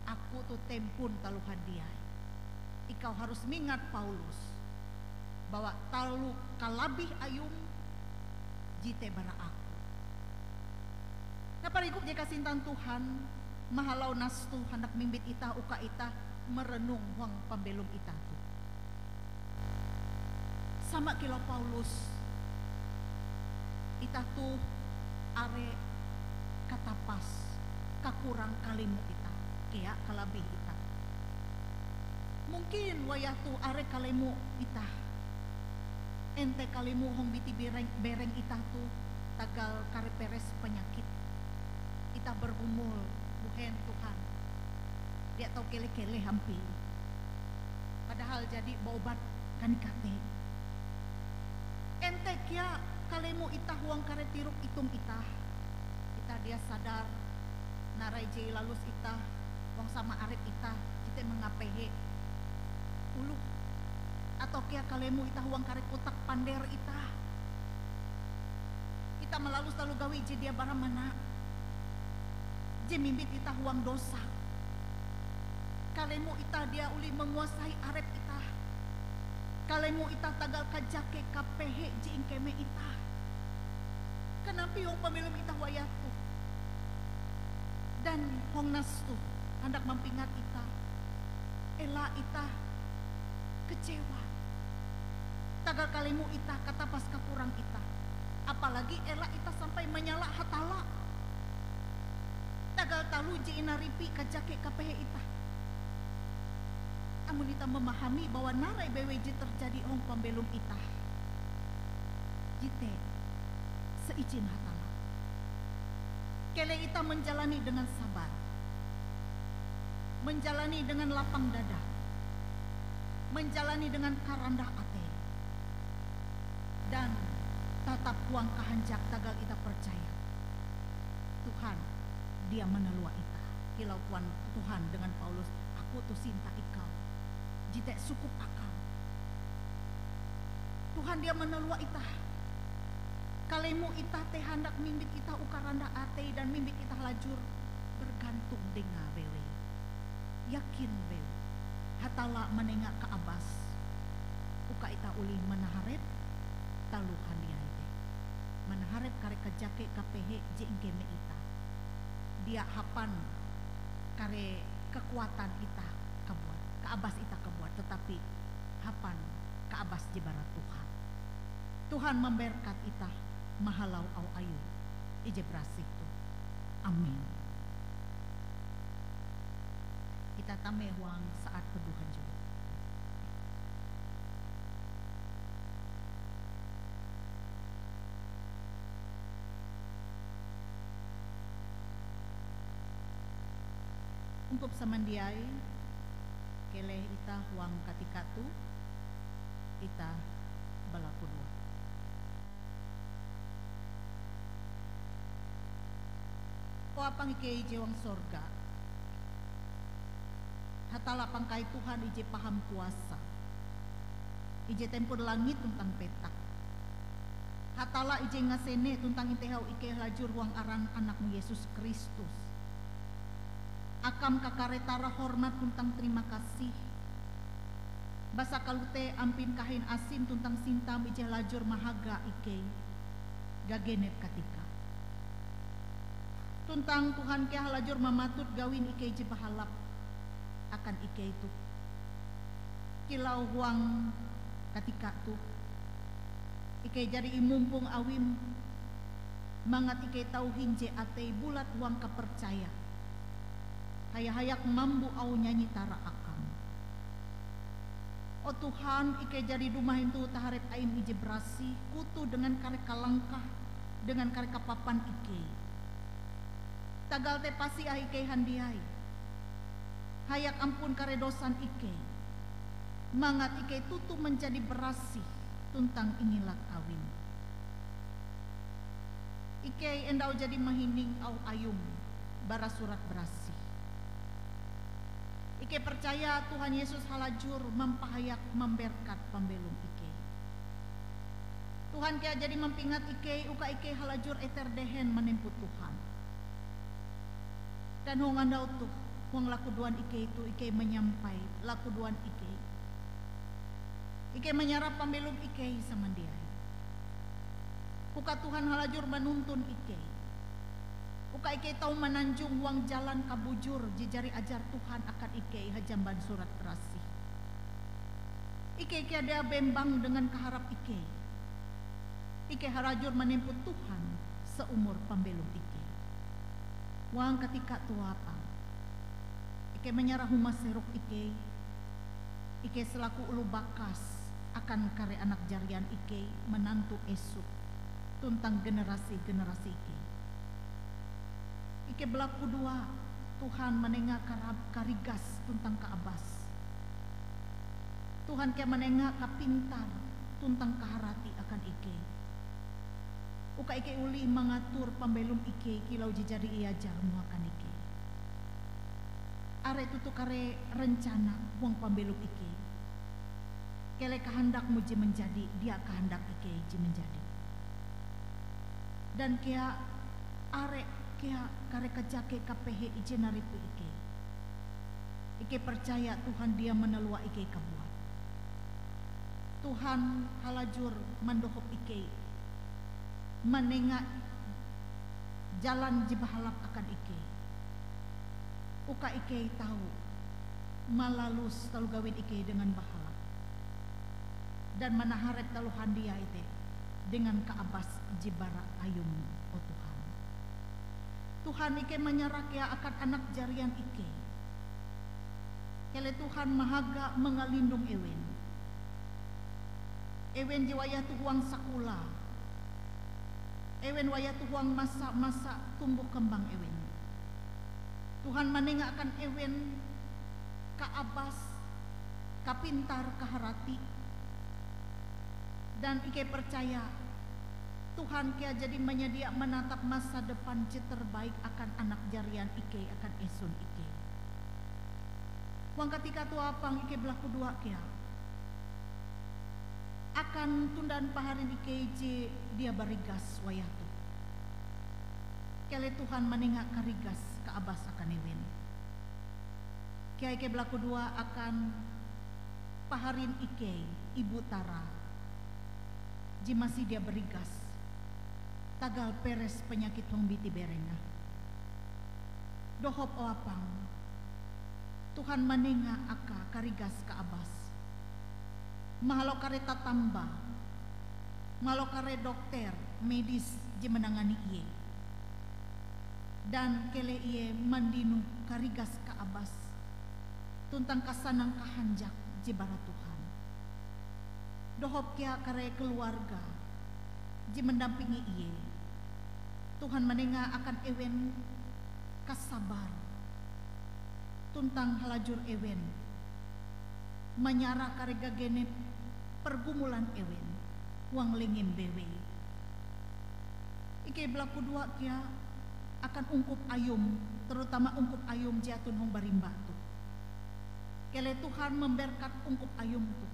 aku toh tempon taloh handiai. Ikau harus mingat Paulus bahwa taloh kalabih ayum jete bara aku. Nah, pariungkup je kasintan Tuhan, mahalau nas toh handak mimbit itah uka itah merenung huang pambelom itah toh. Sama kilau Paulus, itah toh are katapas kakurang kalemo itah, kea kalabih itah. Mungkin wayah toh are kalemo itah, ente kalemo hong biti bereng, bereng itah toh tagal kare peres panyakit. Itah bergumul, "Buhen Tuhan, dia tau keleh-keleh ampie. Padahal jadi baobat kanika te." Ente kea kalemo itah huang kare tirok itum itah. Itah dia sadar narai je ilalus itah huang sama arep itah jete mangapehe oloh, atau kea kalemo itah huang kare kotak pander itah. Itah malalus taloh gawi je dia baramana, je mimbit itah huang dosa. Kalemo itah dia olih manguasai arep itah. Kalemo itah tagal kajake kapehe je ingkeme itah. Kanampio pambelom itah wayah toh. Dan hong nas toh handak mampingat itah, ela itah kecewa. Tagal kalemo itah katapas kakurang itah. Apalagi ela itah sampai manyala Hatalla. Tagal taloh je inaripi kajake kapehe itah. Amon itah mamahami bahwa narai bewei je terjadi hong pambelom itah, jete seijin Hatalla. Keleh itah manjalani dengan sabar, manjalani dengan lapang dada, manjalani dengan karandah atei, dan tatap huang kahanjak tagal itah percaya Tuhan dia manalua itah. Kilau Tuhan, Tuhan dengan Paulus, "Aku toh sinta ikau. Jete sukup akam." Tuhan dia manalua itah. Kalemo itah te handak mimbit itah uka randah atei dan mimbit itah lajur bergantung dengae bewei. Yakin bewei, Hatalla manenga kaabas uka itah olih manaharep taloh handiai te. Manaharep kare kajake kapehe je ingkeme itah. Dia hapan kare kekuatan itah kabuat, kaabas itah kabuat, tetapi hapan kaabas je bara Tuhan. Tuhan mamberkat itah mahalau auh ayue ije barasih toh. Amin. Itah tame huang saat peduhan jua. Ungkup samandiai, keleh itah huang katika toh, itah balakudoa. O Apang ikei ije huang sorga, Hatalla pangkai Tuhan ije paham kuasa, ije tempon langit tuntang petak. Hatalla ije ingasene tuntang intehau ikei halajur huang aran Anakmu Yesus Kristus. Akam kakare tara hormat tuntang tarima kasih. Basa kalote ampin kahin asim tuntang sintam ije halajur mahaga ikei gagenep katika. Tuntang Tuhan kea halajur mamatut gawin ikei je bahalap akan ikei toh. Kilau huang katika toh, ikei jari imumpong Awim, mangat ikei tau hinje atei bulat huang kapercaya, haya-hayak mambo auh nyanyi tara Akam. O Tuhan, ikei jari dumah intu taharep Aim ije barasih, kutu dengan kare kalangkah, dengan kare kapapan ikei. Tagal te pasi ahi ikei handiai. Hayak ampun kare dosan ikei, mangat ikei toto manjadi barasih tuntang ingilat Awim. Ikei endau jadi mahining auh Ayum bara Surat Barasih. Ikei percaya Tuhan Yesus halajur mampahayak mamberkat pambelom ikei. Tuhan kea jadi mampingat ikei uka ikei halajur eter dehen manempo Tuhan. Dan hong andau toh, huang lakudoan ikei toh, ikei manyampai lakudoan ikei. Ikei manyarah pambelom ikei samandiai. Uka Tuhan halajur manuntun ikei. Uka ikei tau mananjong huang jalan kabujur je jari ajar Tuhan akan ikei hajamban Surat Barasih. Ikei kea dia bembang dengan kaharap ikei. Ikei harajur manempo Tuhan saumur pambelom ikei. Huang katika toh Apang, ikei manyarah huma serok ikei, ikei salaku oloh bakas akan kare anak jarian ikei manantu esok tuntang generasi-generasi ikei. Ikei balakudoa, Tuhan manenga karab-, karigas tuntang kaabas. Tuhan kea manenga kapintar tuntang kaharati akan ikei. Uka ikei olih mangatur pambelom ikei kilau je jari iajarmu akan ikei. Are toto kare rencana huang pambelom ikei. Keleh kahandakmu je manjadi, dia kahandak ikei je manjadi. Dan kea, are kea kare kajake kapehe ije naripu ikei. Ikei percaya Tuhan dia manalua ikei kabuat. Tuhan halajur mandohop ikei, manenga jalan je bahalap akan ikei. Uka ikei tau malalus taloh gawin ikei dengan bahalap, dan manaharep taloh handiai te dengan kaabas je bara Ayum, o Tuhan. Tuhan, ikei manyarah kea akan anak jarian ikei. Keleh Tuhan mahaga mangalindong ewen. Ewen je wayah toh huang sakola. Ewen wayah toh huang masa-masa tumbuh kembang ewen. Tuhan manenga akan ewen kaabas, kapintar, kaharati. Dan ikei percaya, Tuhan kea jadi manyadia manatap masa depan je terbaik akan anak jarian ikei, akan esun ikei. Huang katika toh apang ikei balakudoa kea akan tundan paharin ikei je dia barigas wayah toh. Keleh Tuhan manenga karigas kaabas akan ewen. Kea ikei balakudoa akan paharin ikei, Ibu Tara, je masih dia barigas, tagal peres panyakit hong biti berengah. Dohop o apang, Tuhan manenga akae karigas kaabas. Mahalau kare tatamba, mahalau kare dokter medis je manangani ie. Dan keleh ie mandino karigas kaabas tuntang kasanang kahanjak je bara Tuhan. Dohop kea kare keluarga je mandampingi ie. Tuhan manenga akan ewen kasabar tuntang halajur ewen manyarah kare gagenep pergumulan ewen huang lengem bewei. Ikei balakudoa kea akan ungkup ayum, terutama ungkup ayum je aton hong barimba toh. Keleh Tuhan mamberkat ungkup ayum toh.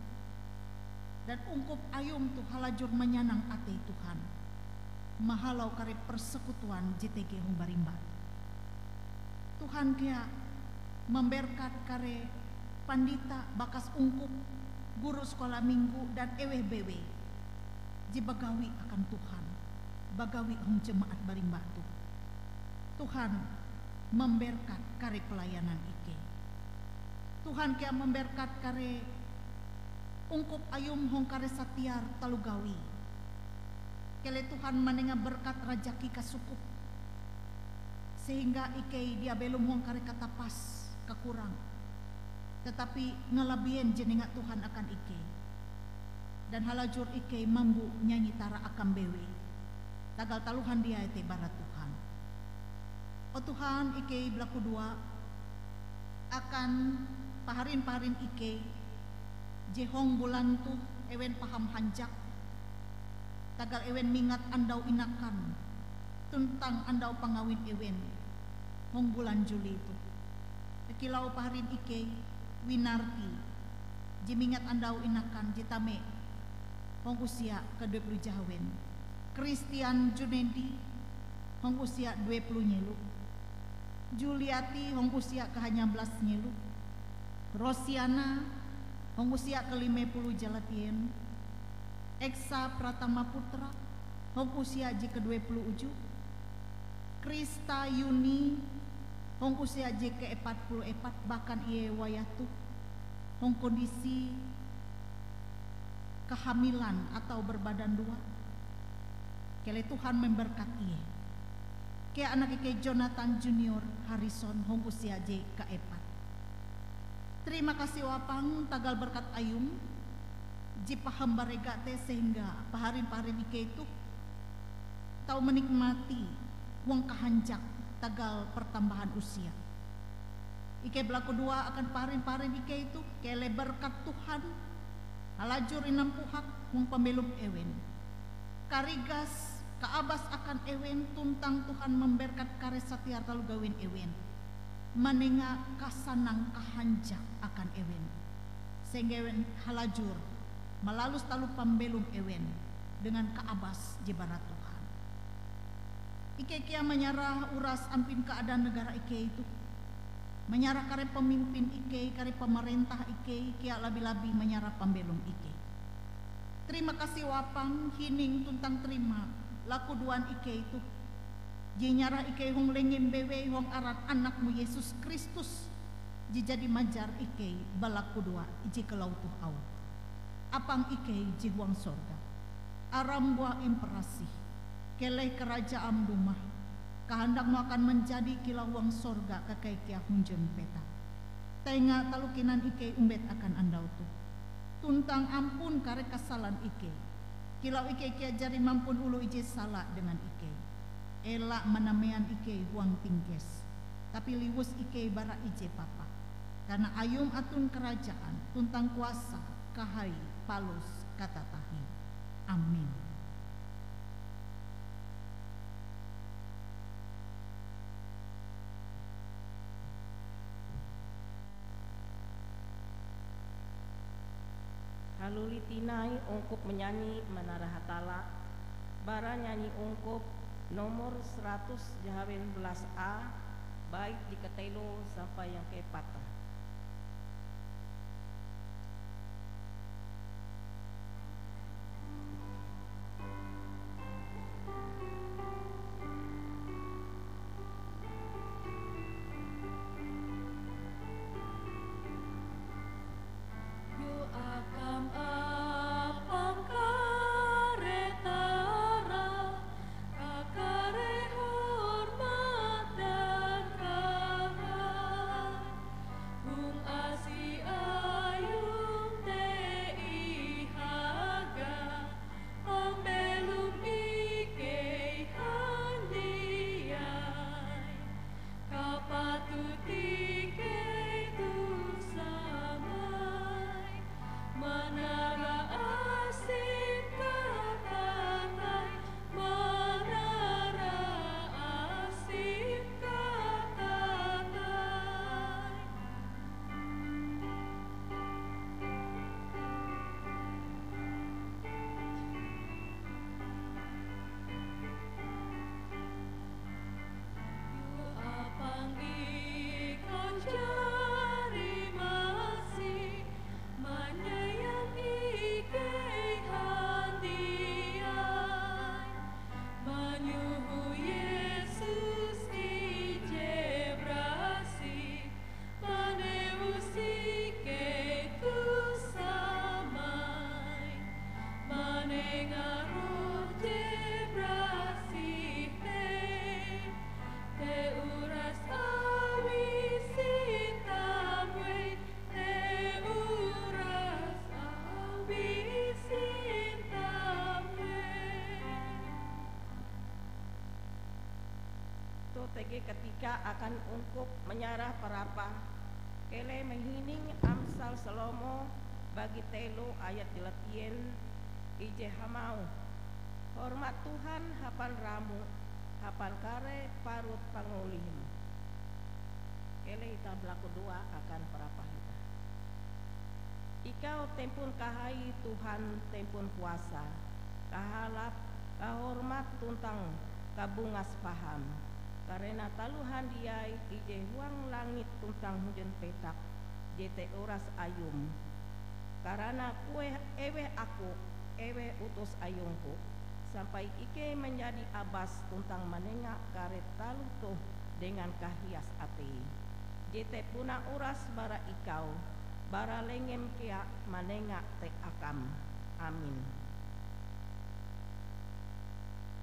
Dan ungkup ayum toh halajur manyanang atei Tuhan mahalau kare persekutuan je teke hong barimba. Tuhan kea mamberkat kare pandita bakas ungkup, guru sekolah minggu, dan eweh bewei je bagawi akan Tuhan, bagawi hong jemaat barimba toh. Tuhan mamberkat kare pelayanan ikei. Tuhan kea mamberkat kare ungkup ayum hong kare satiar taloh gawi. Keleh Tuhan manenga berkat rajaki kasukup, sehingga ikei dia belom huang kare katapas kakurang, tetapi ngalabien je nenga Tuhan akan ikei. Dan halajur ikei mambo nyanyi tara akan bewei, tagal taloh handiai te bara Tuhan. O Tuhan, ikei balakudoa akan paharin-paharin ikei je hong bulan toh ewen paham hanjak, tagal ewen mingat andau inakan tuntang andau pangawin ewen hong bulan Juli toh. Kilau paharin ikei, Winarti, je mingat andau inakan je tame hong usia kedue puluh jahawen. Christian Junendi hong usia due puluh nyelo. Juliati hong usia kahanyam belas nyelo. Rosiana hong usia kelime puluh jalatien. Eksa Pratama Putra hong usia je kedue puluh uju. Krista Yuni hong usia je keepat puluh epat, bahkan ie wayah toh hong kondisi kehamilan atau berbadan dua. Keleh Tuhan memberkat ie. Kea anak ikei Jonathan Junior Harrison hong usia je kaepat. Terima kasih o apang tagal berkat ayum je paham barega te sehingga paharin-paharin ikei toh tau menikmati huang kahanjak tagal pertambahan usia. Ikei balakudoa akan paharin-paharin ikei toh, keleh berkat Tuhan halajur inampuhak huang pambelom ewen. Karigas kaabas akan ewen tuntang Tuhan mamberkat kare satiar taloh gawin ewen, manenga kasanang kahanjak akan ewen, sehingga ewen halajur malalus taloh pambelom ewen dengan kaabas je bara Tuhan. Ikei kea manyarah uras ampin keadaan negara ikei toh. Manyarah kare pemimpin ikei, kare pemerintah ikei, kea labi-labi manyarah pambelom ikei. Terima kasih o apang, hining tuntang terima lakudoan ikei toh. Je nyarah ikei hong lengem bewei huang aran Anak-Mu Yesus Kristus, je jadi majar ikei balakudoa ije kilau toh auhe. Apang ikei je huang sorga, aram-Mu imparasih, keleh karajaan-Mu dumah, kahandak-Mu akan manjadi kilau huang sorga kakei kea hunjun petak. Tenga taloh kinan ikei ombet akan andau toh, tuntang ampun kare kasalan ikei, kilau ikei kea jari mampun oloh ije sala dengan ikei. Ela manamean ikei huang tingkes, tapi liwus ikei bara ije papa. Karana Ayum aton karajaan, tuntang kuasa, kahai, palus katatahie. Amin. Haluli tinai ungkup manyanyi manara Hatalla, bara nyanyi ungkup nomor seratus jahawen belas A, bait je kateloe sampai yang keempat. Yo akam apang kare tara, kakare hormat dan kahai, hong asi Ayum te ihaga, pambelom ikei handiai. Kapatut ikei toh samai, manara asin katatahie, manara asin katatahie. Apang ikau jari masi, manyayang ikei handiai, manyoho Yesus ije barasih, manewus ikei toh samai, manenga Roh je barasih te, te uras awi sintam wei, te uras awi sintam wei. Toh tege katika akan ungkup manyarah parapah, keleh mahining Amsal Salomo bagi telo ayat je latien ije hamauh, "Hormat Tuhan hapan ramo, hapan kare parut pangolihmu." Keleh itah balakudoa akan parapah itah. Ikau tempon kahai Tuhan, tempon kuasa, kahalap, kahormat tuntang kabungas paham, karena taloh handiai ije huang langit tuntang hunjun petak, jete uras Ayum. Karana kueh eweh aku, eweh utus ayungku, sampai ikei manjadi abas tuntang manenga kare taloh toh dengan kahias atei. Jete puna uras bara ikau, bara lengem kea manenga te akam. Amin.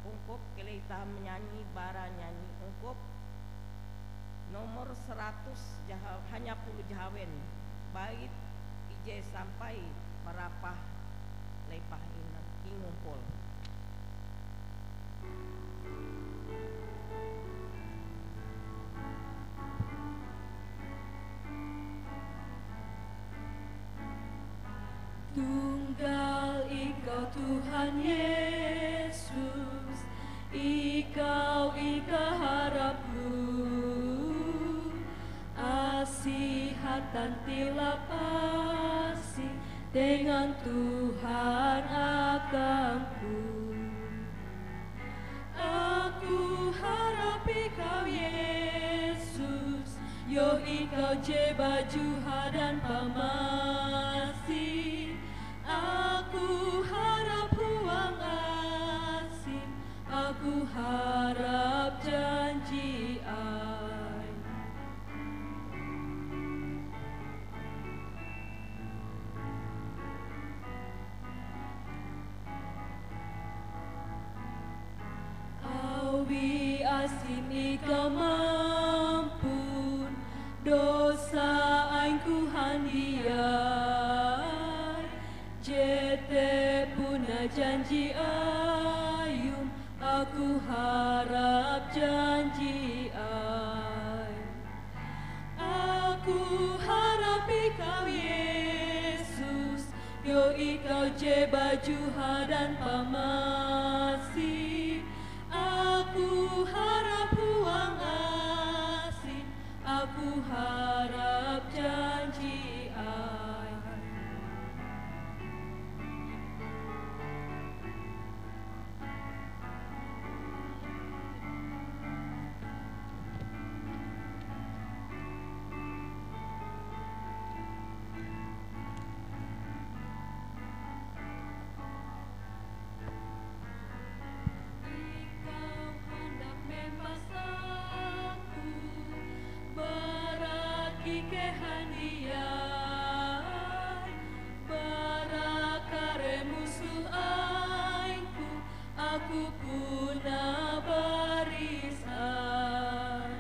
Ungkup keleh itah manyanyi bara nyanyi ungkup nomor seratus jaha-, hanya puluh jahawen, bait ije sampai parapah lepah ina-, ingumpul. Tunggal Ikau Tuhan Yesus, Ikau ikaharapku, asi hatanti lapasi dengan Tuhan akangku. Aku harap Ikau, Yesus, yoh Ikau je bajuha dan pamasi. Aku harap huang asim, aku harap janji Ai. Awi asim Ikau mampun dosa ain Janji Ayum, aku harap janji Ai. Aku harap Ikau, Yesus, yo Ikau je bajuha dan pamasi. Aku harap huang asin, aku harap janji Ai. Ikau handak membas aku bara kikeh handiai, bara kare musoh Aingku, aku puna baris Ai.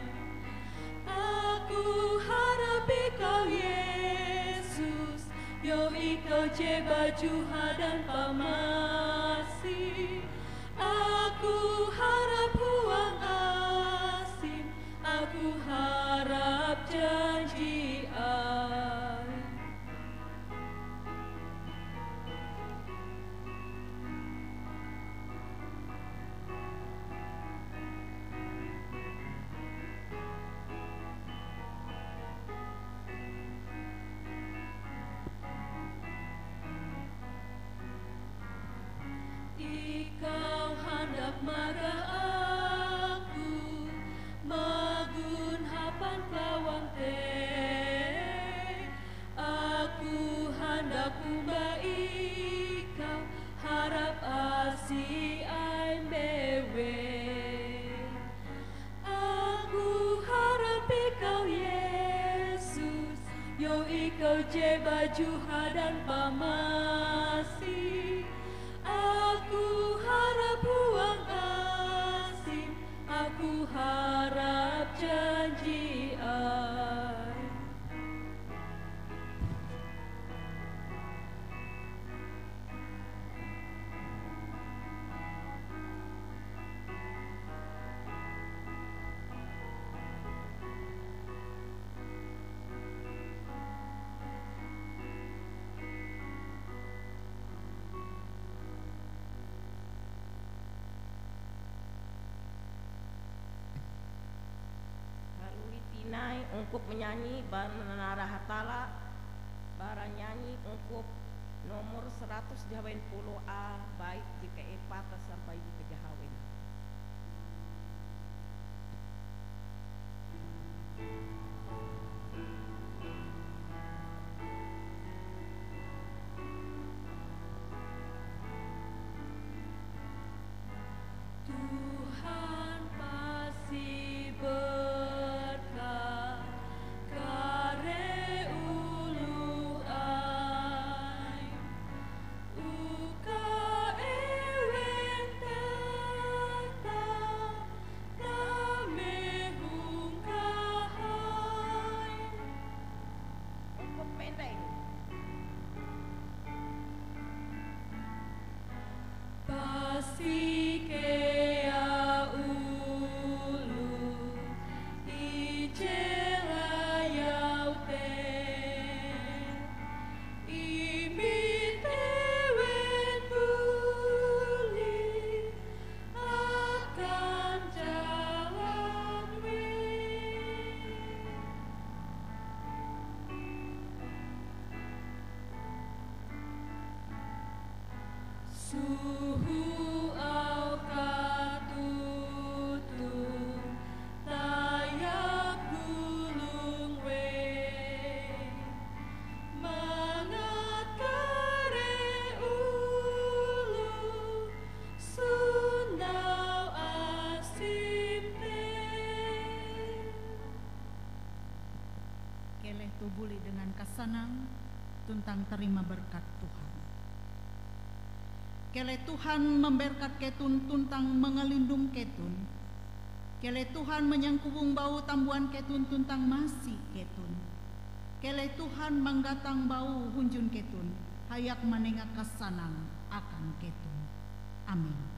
Aku harap Ikau, Yesus, yo Ikau je bajuha dan pamasi. Aku harap huang asin, aku harap janji Ai. Ikau handak magah aku magon hapan kawang te. Aku handak omba Ikau, harap asi Aim bewei. Aku harap Ikau, Yesus, yo Ikau je bajuha dan pamasi. Aku harap huang asin, aku harap janji Ai. Haluli tinai ungkup manyanyi bara manara Hatalla, bara nyanyi ungkup nomor seratus dua puluh A, bait je keempat sampai je kejahawen. Tuhan pasti berkat kare oloh Aim, uka ewen tetap tame hong kahai. Ungkup mendeng. Pasti kea oloh ije ayau te, imbit ewen buli akan jalan wei. Soho auh katutu tayap bulong wei, mangat kare oloh sondau asim te. Keleh toh buli dengan kasanang tuntang tarima berkat Tuhan. Keleh Tuhan memberkat keton tuntang mangalindong keton. Keleh Tuhan manyangkubung baue tambuan keton tuntang masi keton. Keleh Tuhan manggatang baue hunjun keton hayak manenga kasanang. akan keton. Amin.